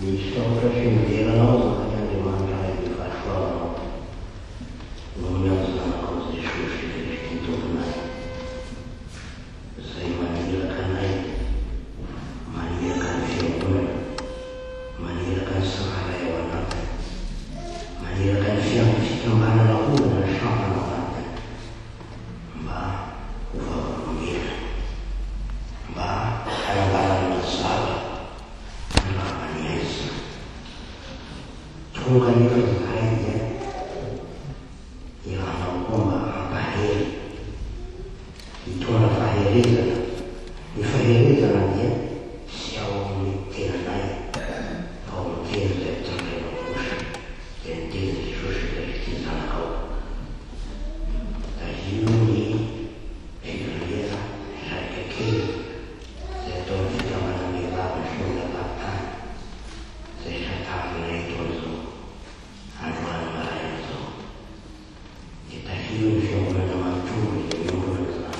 Misaotra sy midera Anao izahay Andriamanitra Ray be fahasoavana noho ny amin'ny Zanakao Jesosy Kristy Tomponay, izay maniraka anay, maniraka ny Fiangonana, maniraka ny tsirairay ao anatiny, maniraka ny fikambanana koa na ny sampana ao anatiny mba ho vavolombelona, mba hanambara ny mazava handrava ny aizina. Tonga anefa izahay dia iranao koa mba hampahery, hitondra faherezana. Ny faherezana dia tsy ao amin'ny tenanay fa ao amin'ny teny izay tandremanao kosa, dia ny tenin'i Jesosy Kristy Zanakao. Tahio ny fivoriana saika kely izay ataon'ny fikambanam-behivavy ny Solombavambahoaka izay santavina eto amin'izao androany maraina izao. Dia tahio ny fiangonana manontolo izay miombona amin'izany.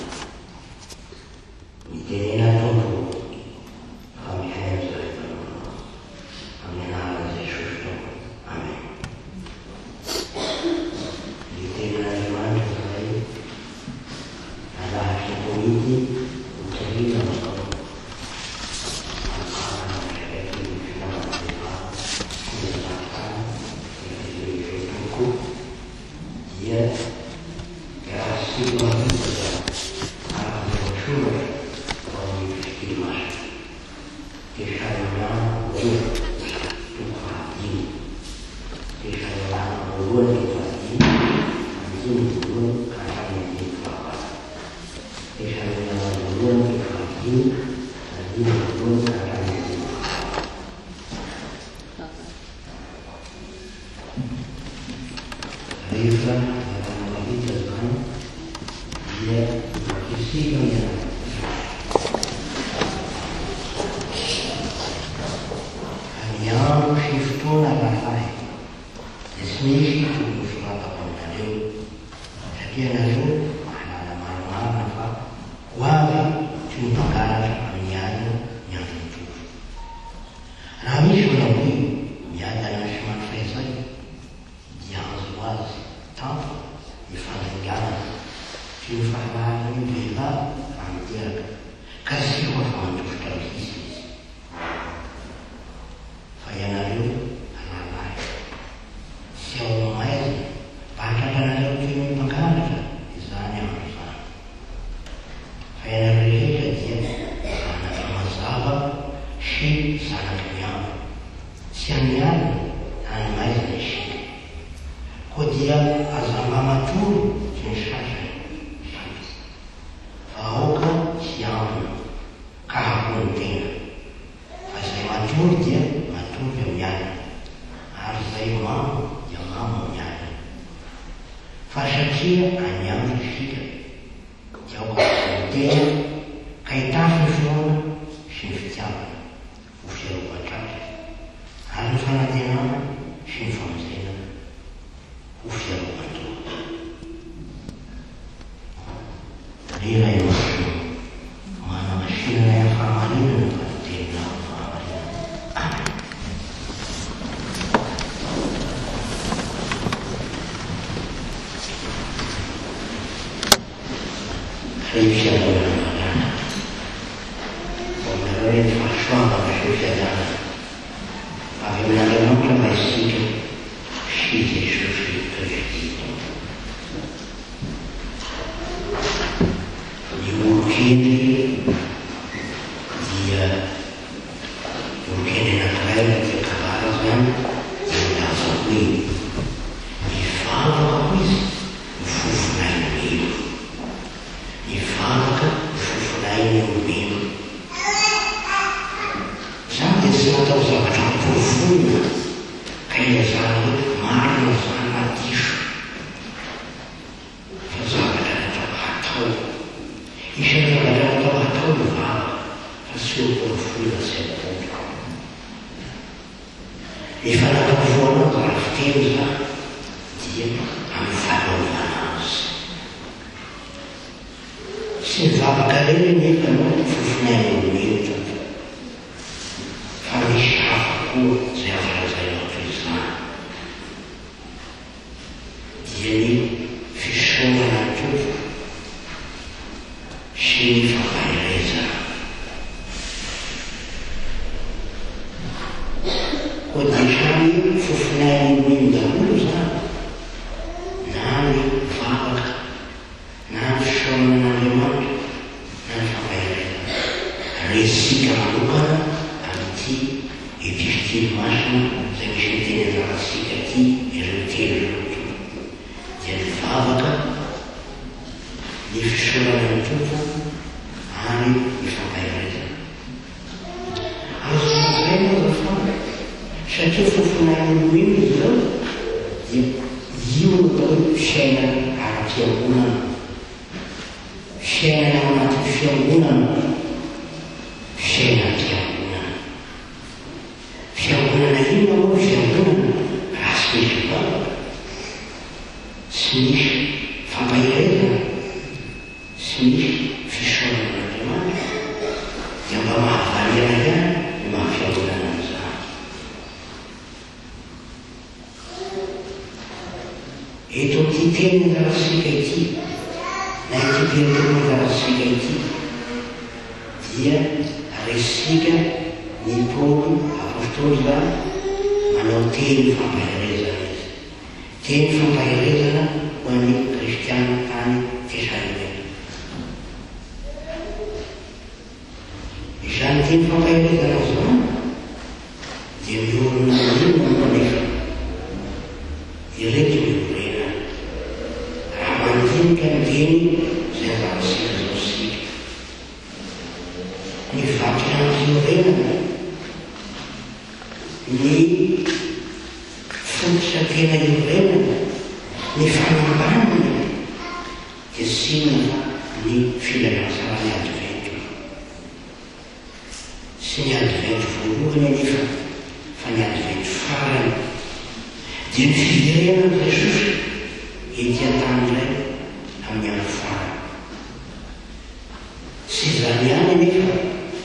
Mitenena Tompo ô, fa mihaino izahay mpanomponao. Amin'ny anaran'i Jesosy Tompo. Amen. Ny tenin'Andriamanitra izay nalahatry ny komity hotorina manao fanokanana miandraikitra ny fikambanam-behivavy sy ny lafi-tany ny firenena tokoa dia raha mahita izany araka ny voasoratra ao amin'ny Epistily Masina. Tesaloniana voalohany toko fahadimy. Tesaloniana voalohany toko fahadimy, andininy voalohany ka hatramin'ny andininy fahavalo. Tesaloniana voalohany toko fahadimy, andininy voalohany ka hatramin'ny andininy fahavalo. Rehefa iarahana mahita izany dia vakisika ny anaran'i Jesosy. Ka ny andro sy fotoana rahalahy dia tsy misy tokony hosoratako aminareo satria ianareo mahalala marimarina fa ho avy toy ny mpangalatra amin'ny alina ny andron'ny Tompo. Raha misy manao hoe miadana sy mandry fahizay dia hanjo azy tampoka ny fandringanana sy ny fahalalan'ny vehivavy raha miteraka ka tsy ho afa-mandositra mihitsy izy. Fa ianareo rahalahy, tsy ao amin'ny maizina mba hahatratranareo toy ny mpangalatra izany andro izany. Fa ianareo rehetra dia zanaky ny mazava sy zanaky ny andro. Tsy an'ny alina na ny maizina isika. Koa dia aza mba matory toy ny sasany izany, fa aoka hiambina ka hamono tena. Fa izay matory dia matory amin'ny alina, ary izay mamo dia mamo amin'ny alina. Fa satria any andro isika, dia aoka hamono tena ka hitafy ny finoana sy ny fitiavana ho fiarovan-tratra, ary ny fanantenana sy ny famonjena ho fiarovan-doha. Ry Ray Masina ô, manamasina anay amin'ny fahamarinana fa ny Teninao no fahamarinana. Amen. Ry Fiangonana malala, ho aminareo anie ny fahasoavana sy ny fiadanana avy amin'Andriamanitra Ray isika sy Jesosy Kristy Tompo. Ny olon-kendry dia olon-kendry anankiray raha tia kabary izany dia milaza hoe, Mivavaka hoy izy ny fofonain'ny mino. Mivavaka ny fofonain'ny olo-mino. Izany dia tsy natao zavatra hoporofoina ka ilazana hoe marina izany na diso. Fa zavatra natao hatao. Isan'ny zavatra natao hatao ny vavaka fa tsy hoporofoina sy akory. Ny fanaporofoana azy raha fiteny izany dia amin'ny fanaovana azy. Tsy ny vavaka irery anefa no fofonain'ny olombelona fa misy hafa koa. tokoa izay azo lazaina ho toy izany. Dia ny fisaorana ny Tompo sy ny fampaherezana. Koa dia samy fofonain'ny mino daholo izany, na ny vavaka, na ny fisaorana an'Andriamanitra, na ny fampaherezana. Resika manokana amin'ity Epistily masina izay misy ny teny anjarantsika ity ireo telo ireo Tompo, dia ny vavaka, ny fisaorana ny Tompo ary ny fampaherezana. Azo lazaina aza fa satria fofonain'ny mino izy ireo dia io no atao hoe fiainana ara-piangonana, fiainana ao anatin'ny fiangonana, fiainam-piangonana. Fiangonana inona moa ny fiangonana raha tsy misy vavaka, tsy misy fampaherezana, tsy misy fisaorana an'Andriamanitra? Dia mba mahavariana ihany ny maha fiangonana an'izany. Eto amin'ity teny anjarantsika ity, na ity perikopa anjarantsika ity, dia resika ny Paoly Apostoly izany manao teny fampaherezana izy. Teny fampaherezana ho an'ny kristiana tany Tesalonika. Izany teny fampaherezana izany dia miorina amin'inona moa anefa? Ireto no iorenany. Raha mandinika ny teny izay anjarantsika izao isika. Ny vatolampy iorenana, ny fototra tena iorenana, ny fanambanina dia tsy inona fa ny filazantsaran'ny Advento. Tsy ny Advento voalohany anefa fa ny Advento farany. Dia ny fiverenan'i Jesosy ety an-tany indray amin'ny andro farany. Tsy izany ihany anefa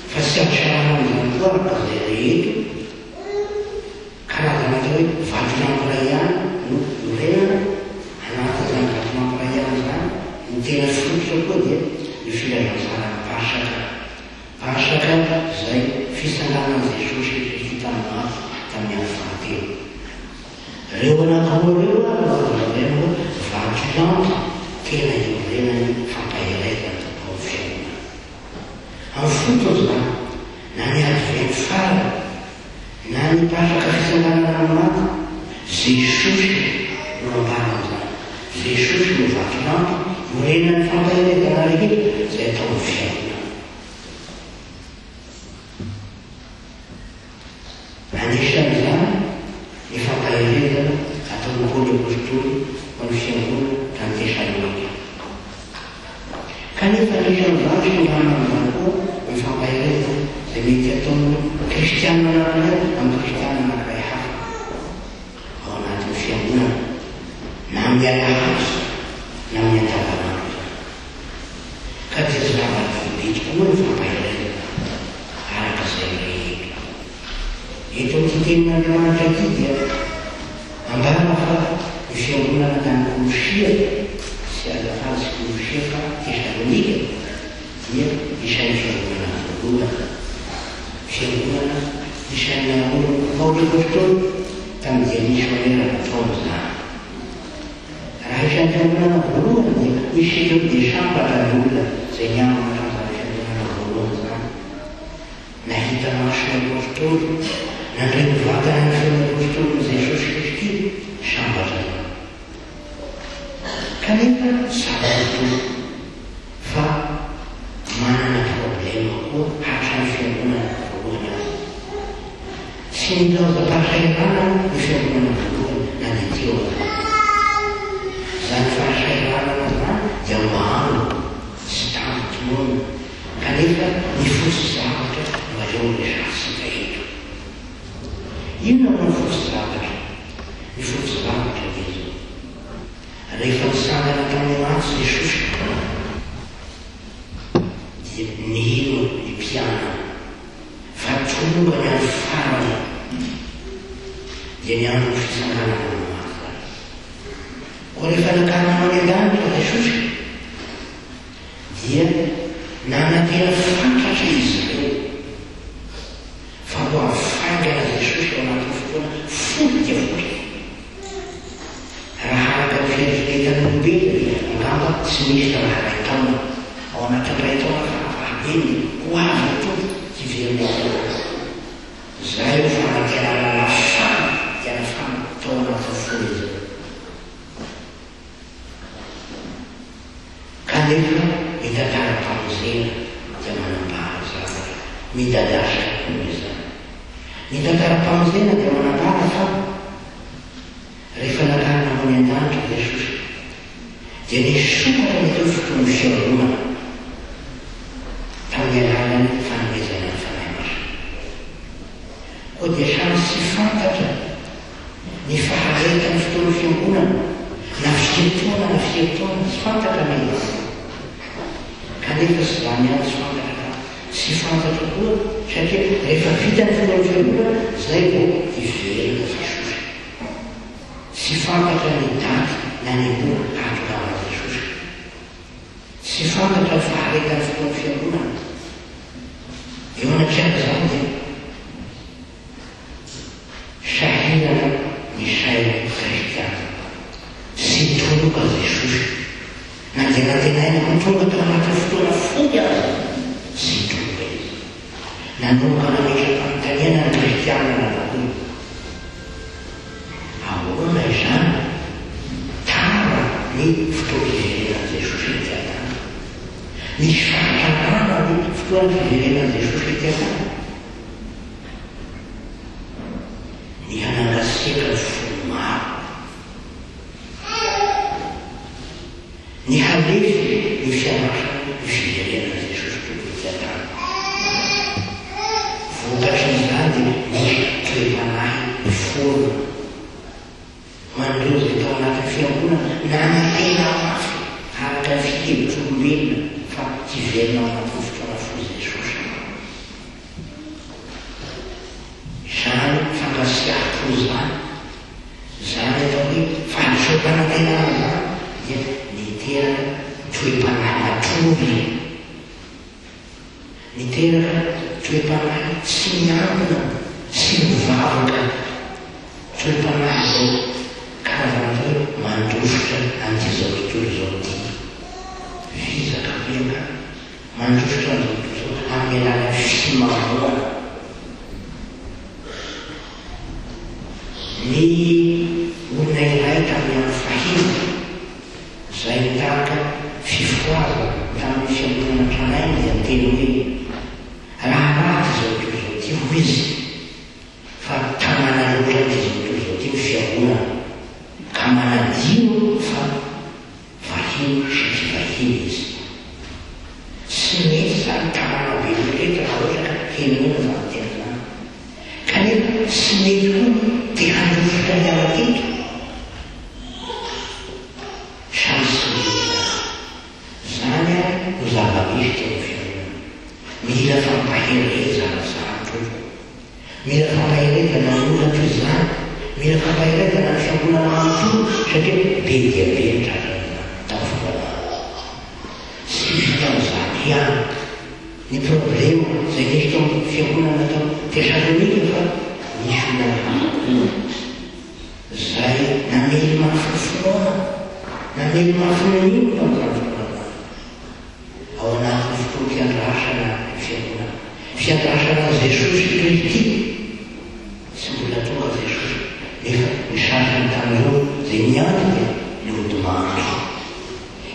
fa tsy azo sarahana amin'izany koa araka izay re eto, Karazana atao hoe vatolampy iray ihany no iorenana, anatin'izany vatolampy iray ihany izany, ny tena fototra koa dia ny filazantsaran'ny Pasaka. Pasaka izay fitsanganan'i Jesosy Kristy tamin'ny maty tamin'ny andro fahatelo. Ireo anankiroa ireo ary no azo lazaina hoe vatolampy tena iorenan'ny fampaherezana ao amin'ny fiangonana. Amin'ny fotony izany, na ny Advento farany, na ny Pasaka fitsanganana amin'ny maty, Jesosy no ambaran'izany. Jesosy no vatolampy iorenan'ny fampaherezana rehetra izay atao amin'ny fiangonana. Anisan'izany ny fampaherezana ataon'i Paoly Apostoly ho an'ny fiangonana tany Tesalonika. Kanefa anisan'izany sy milamina amin'izany koa ny fampaherezana izay mety hataon'ny kristiana anankiray amin'ny kristiana anankiray hafa ao anatin'ny fiangonana, na amin'ny alahady na amin'ny andavanandro izany. Ka dia zava-dehibe tokoa ny fampaherezana araka izay re eto. Eto amin'ity tenin'Andriamanitra ity dia ambara fa ny fiangonana tany Kolosia, tsy azafady tsy Kolosia fa Tesalonika, dia isan'ny fiangonana voalohany. Fiangonana isan'ny naorin'i Paoly Apostoly tamin'ny dia misionera nataony izany. Raha isan'ny fiangonana voalohany dia hoy isika hoe dia sambatra ny olona izay niangona tamin'izany fiangonana voalohany izany. Nahita maso ny Apostoly, nandre mivantana ny feon'ny Apostolin'i Jesosy Kristy, sambatra ny olona. Kanefa tsarovy tokoa fa manana problema koa hatramin'ny fiangonana voalohany aza. Tsy nilaozam-pahasahiranana ny fiangonana voalohany na dia teo aza. Izany fahasahiranana izany dia mano sy tampon-tonona, kanefa ny foto-javatra no aleo resahantsika eto. Inona moa ny foto-javatra? Ny foto-javatra dia izao, rehefa nitsangana tamin'ny maty Jesosy dia nino ny mpianany. Fa tonga ny andro farany. Dia ny andron'ny fitsanganana amin'ny maty izany. Koa rehefa nakarina ho any an-danitra Jesosy, dia nanantena fatratra izy ireo fa ho avy faingana Jesosy ao anatin'ny fotoana fohy dia fohy. Raha araka ny fieritreretan'olombelona dia angamba tsy misy raha iray taona. Ao anatin'ny iray taona farafahakeliny, ho avy ny Tompo hiverina eto an-tany. Izay no fanantenana nafana dia nafana tao anatin'ny fon'izy ireo. Kanefa ny tantaram-pamonjena dia manambara zavatra midadasika noho izany. Ny tantaram-pamonjena dia manambara fa rehefa nakarina ho any an-danitra Jesosy dia nisokatra ny tofoky ny fiangonana tamin'ny alalan'ny fanomezana ny Fanahy Masina. Koa dia samy tsy fantatra ny faharetan'ny fotoan'ny fiangonana, na firy taona na firy taona, tsy fantatra mihitsy. Kanefa tsy izany ihany tsy fantatra fa tsy fantatra koa satria rehefa vita ny fotoan'ny fiangonana izay vao hiverina Jesosy. Tsy fantatra ny daty na ny ora hahatongavan'i Jesosy. Tsy fantatra ny faharetan'ny fotoan'ny fiangonana. Eo anatrehan'izany dia sahirana ny saina kristiana. Tsy tonga Jesosy. Na dia nantenaina ho tonga tao anatin'ny fotoana fohy aza, tsy tonga Izy. Nanomboka nametra-panontaniana ny kristiana nanao hoe, Ahoana izany? Tara ny fotoam-piverenan'i Jesosy ety an-tany. Misy fahatarana ny fotoana fiverenan'i Jesosy ety an-tany. Nihanangasiaka ny fon'ny maro. Nihalefy ny fiandrasana ny fiverenan'i Jesosy Tompo ety an-tany. Vokatrin'izany dia nisy toe-panahy niforona ho an'ireo izay tao anatin'ny fiangonana nanantena mafy araka ny fihevitr'olombelona fa hiverina ao anatin'ny fotoana fohy Jesosy. Izany fangasiahako izany, izany atao hoe fahadisoam-panantenana izany dia niteraka toe-panahy matory, niteraka toe-panahy tsy miambina sy mivavaka, toe-panahy izay karazana atao hoe mandositra an'ity izao tontolo izao ity. Vizaka be angamba. Mandositra an'izao tontolo izao amin'ny alalan'ny fimamoana. Ny olona iray tamin'ny andro fahiny izay nitarika fifohazana tamin'ny fiangonana tranainy dia niteny hoe, Raha ratsy izao tontolo izao ity, hoy izy, fa tamana loatra an'ity izao tontolo izao ity ny fiangonana, ka manadino fa Vahiny sy tsy vahiny izy. Tsy mety izany tamana be loatra eto raha ohatra ka henoina izany teny izany. Kanefa tsy mety koa ny te handositra hiala teto. Samy tsy mety izany. Izany ary no zava-misy teo amin'ny fiangonana. Mila fampaherezana izany tompoko. Mila fampaherezana ny olona toy izany, mila fampaherezana ny fiangonana manontolo satria be dia be ny tratran'izany tamin'ny fivavahana. Tsy vitan'izany ihany ny problema izay nisy tao amin'ny fiangonana tao Tesalonika fa nisy olana hafa koa izay namely mafy ny finoana, namely mafy ny mino tamin'izany fotoana izany. Ao anatin'ny fotoam-piandrasana ny Fiangonana. Fiandrasana an'i Jesosy Kristy. Tsy mbola tonga Jesosy, nefa ny sasany tamin'ireo izay niandry dia nodimandry.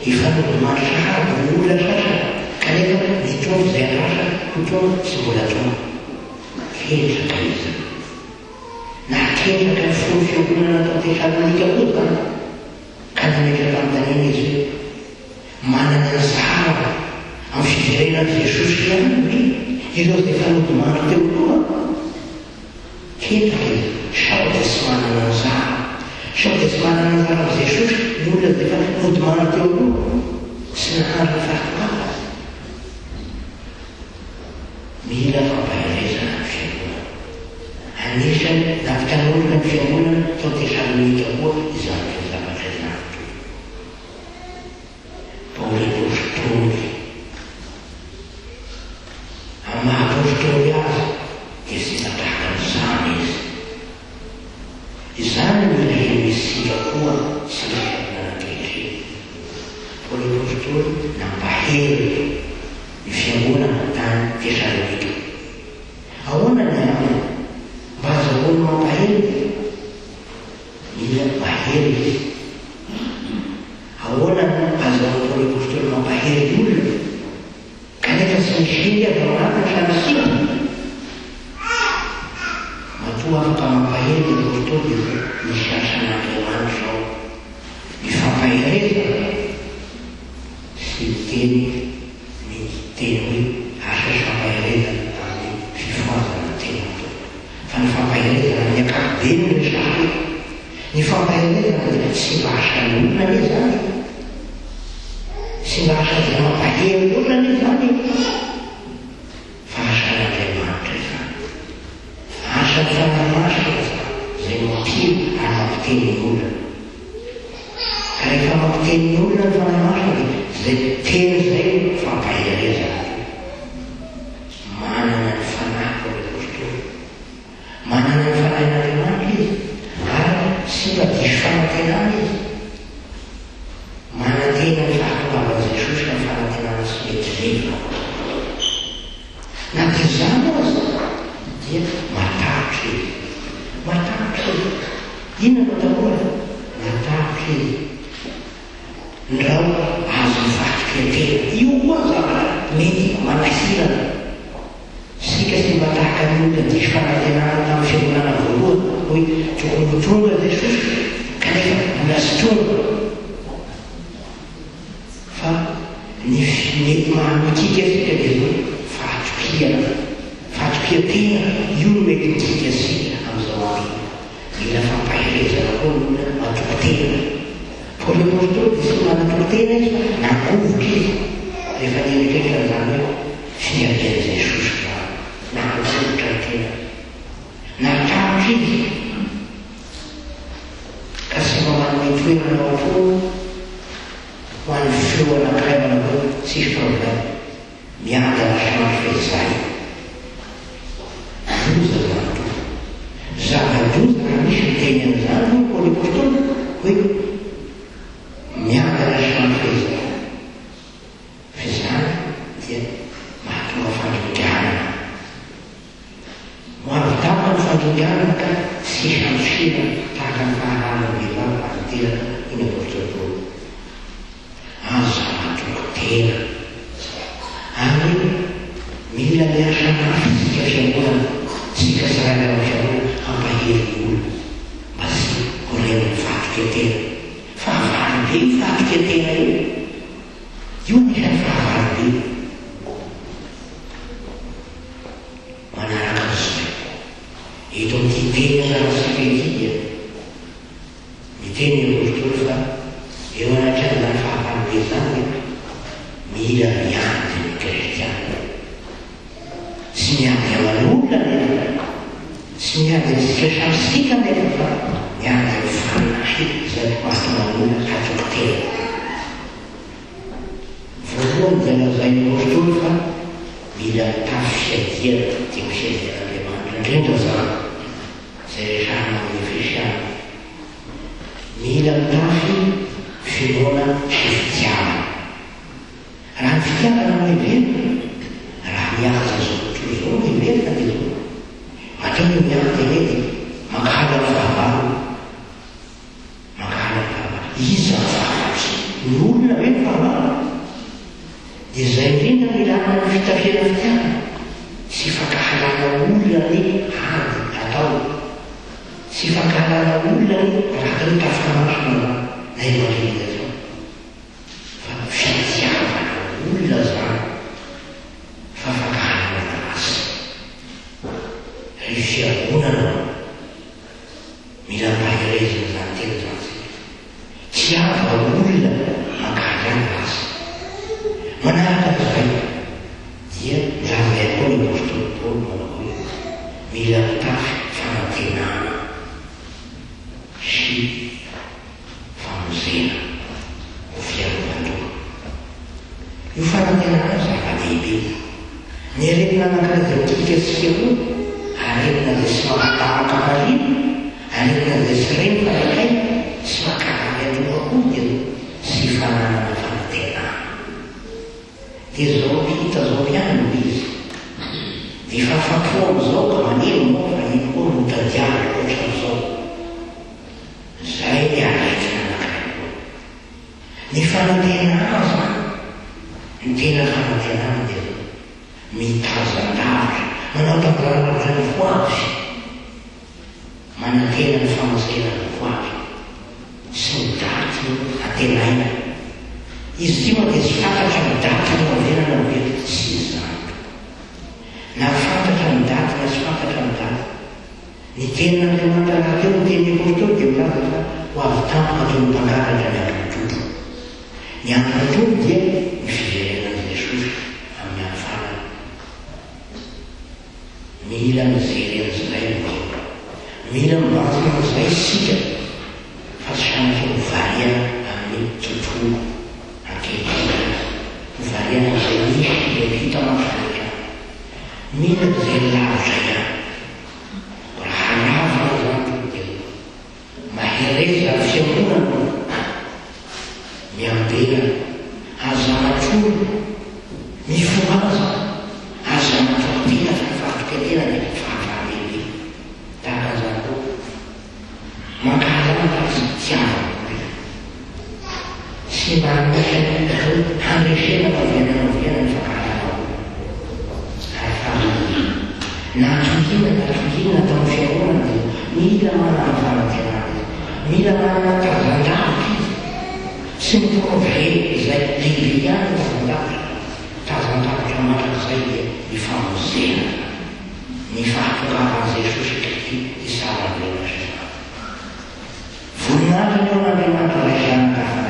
Efa nodimandry sahady ny olona sasany, kanefa ny Tompo izay andrasana ho tonga tsy mbola tonga. Ketraka izany. Nahaketraka ny fon'ny Fiangonana tao Tesalonika koa izany, ka nametra-panontaniana izy hoe, Manana anjara amin'ny fiverenan'i Jesosy ihany ve ireo izay efa nodimandry teo aloha? Ketraka e! Sao dia tsy manana anjara? Sao dia tsy manana anjara amin'i Jesosy ny olona izay efa nodimandry teo aloha sy nahandro ny fahatongavany? Mila fampaherezana ny fiangonana. Anisan'ny nampitanorina ny fiangonana tao Tesalonika koa izany toe-javatra izany. Paoly Apostoly. Amin'ny maha Apostoly azy dia tsy mba tahaka an'izany izy. Izany no ilain'ny isika koa sy ny fiangonana ankehitriny. Paoly Apostoly nampahery ny fiangonana tany Tesalonika. Ahoana ny aminy? Mba azahoany mampahery ve? Mila mahery izy. Ahoana no azahoan'i Paoly Apostoly mampahery ny olona, kanefa tsy misy hery avy ao anatiny fa ny simba? Matoa afaka mampahery ny Apostoly dia hoe misy asan'Andriamanitra ao. Ny fampaherezana sy ny teny ny teny hoe asa sy fampaherezana amin'ny fifohazana ny tena Tompo. Fa ny fampaherezana amin'ny ankapobeny no resahako eto. Ny fampaherezana dia tsy mba asan'ny olona anie izany e! Tsy mba asan'izay mampahery loatra anie izany e! Fa asan'Andriamanitra izany. Asan'ny Fanahy Masina izany, izay mampino ary mampiteny ny olona. Ka rehefa mampiteny ny olona ny Fanahy Masina dia izay teny izay no fampaherezana. Manana ny Fanahy Paoly Apostoly. Manana ny Fanahin'Andriamanitra izy ary tsy mba diso fanantenana izy. Manantena ny fahatongavan'i Jesosy amin'ny fanantenana tsy mety levona. Na dia izany aza dia matahotra izy. Matahotra izy. Inona no atahorany? Matahotra izy ndrao azon'ny fahatokian-tena. Io koa ny zavatra mety manahirana. Isika tsy mba tahaka ny olona diso fanantenana tamin'ny fiangonana voalohany hoe tokony ho tonga Jesosy kanefa mbola tsy tonga. Fa ny mety maha-mikiky antsika dia ny hoe fahatokiana, fahatokian-tena, io no mety mikiky antsika amin'izao andro izao. Mila fampaherezana koa ny olona matoky tena. Paoly Apostoly dia tsy mba natoky tena izy fa nangovitra izy rehefa nieritreritra an'izany hoe fiavian'i Jesosy izany. Nangovitra ny tenany. Natahotra izy ka tsy mba manome toerana ao am-pony ho an'ny feo anankiray manao hoe tsisy problème. Miadana sy mandry fehizay. Loza izany tompoko. Zava-doza raha misy miteny an'izany hoy Paoly Apostoly hoe miadana sy mandry fehizay. Fa izany dia mahatonga fandringanana. Ho avy tampoka ny fandringanana ka tsy handosirana tahaka ny fahalalana vehivavy raha niteraka, hoy ny Apostoly Paoly. Aza matoky tena. Ary mila miasa mafy isika fiangonana, isika tsirairay ao am-piangonana hampahery ny olona mba tsy ho ren'ny fahatokian-tena. Fahavalo be io fahatokian-tena io. Io anisan'ny fahavalo be. Manaraka an'izay. Eto amin'ity teny ianarantsika ity dia. Miteny ny Apostoly fa eo anatrehan'izany fahavalo izany dia mila miady ny kristiana. Tsy miady aman'olona anefa, tsy miady amintsika samy isika anefa fa miady amin'ny fanahy izay mahatonga ny olona hatoky tena. Voalohany dia lazain'ny Apostoly fa mila mitafy fiadiana, dia ny fiadian'Andriamanitra indrindra izany. Izay resahina amin'ny Efesiana. Mila mitafy finoana sy fitiavana. Raha ny fitiavana no heverina, raha mihaja izao tontolo izao no heverina dia izao, matoa ny miady anie dia mankahala ny fahavalo, mankahala ny fahavalo. Iza no fahavalontsika? Ny olona ve no fahavalo? Dia izay indrindra no ilana ny fitafiana fitiavana sy fankahalana olona ny ady atao. Tsy fankahalana olona ny raha atao hoe tafika masina izany na evangelisation fa fitiavana olona izany fa fankahalana ratsy. Ry fiangonana ô! Mila ampaherezina izany teny izany isika. Tiava olona mankahala ny ratsy. Manaraka an'izay dia milaza ihany koa ny apostoly Paoly manao hoe, Mila mitafy fanantenana. fanantenana sy famonjena ho fiarovan-doha. Io fanantenana io zava-dehibe. Ny aretina anankiray izay mitodika tsy fiaroana, aretina izay tsy mampandamaka marina, aretina izay tsy re mifandraikaina, tsy mankarary andoha koa dia tsy fananana fanantenana. Dia izao hita izao ihany no izy. Dia efa afa-po amin'izao ka manino moa fa iny koa no tadiaviko hatramin'izao. Izay ny aretina anankiray koa. Ny fanantenana izany, ny tena fanantenana dia mitazan-davitra, manao tanjana-lavitra ny ho avy. Manantena ny famonjena ny ho avy sy ny daty antenaina. Izy ity moa dia tsy fantatra ny daty niaviana na oviana, tsy izany tokoa. Na fantatra ny daty na tsy fantatra ny daty. Ny tenin'Andriamanitra rahateo, ny tenin'ny Apostoly dia milaza fa ho avy tampoka toy ny mpangalatra ny andron'ny Tompo. Ny andron'ny Tompo dia ny fiverenan'i Jesosy amin'ny andro farany. Mila mijery an'izay ny olona. Mila mibanjina an'izay isika fa tsy sanatria ho variana amin'ny tontolo ankehitriny. Ho variana amin'izay misy ireo hita maso rehetra. Mila mijery lavitra ihany. Koa raha haravona izany tompoko dia mahereza fiangonana ô. Miambena, aza matory, mifohaza, aza matory tena fa ny fahatokian-tena dia fahavalo lehibe. Tahaka an'izany koa, mankahala fa tsy tiava olona. Tsy mba anisan'ny zo handresena na oviana na oviana ny fankahalana olona. Ary farany, na toy inona na toy inona ataon'ny fiangonana dia mila manana fanantenana izy. Mila manana tazan-davitra izy. Tsy ny projet izay lehibe ihany no tazan-davitra. Tazan-davitra mandrakizay dia ny famonjena, ny fahatongavan'i Jesosy Kristy hizara ny velona sy ny maty. Voninahitra ny eo an'Andriamanitra Ray Zanaka.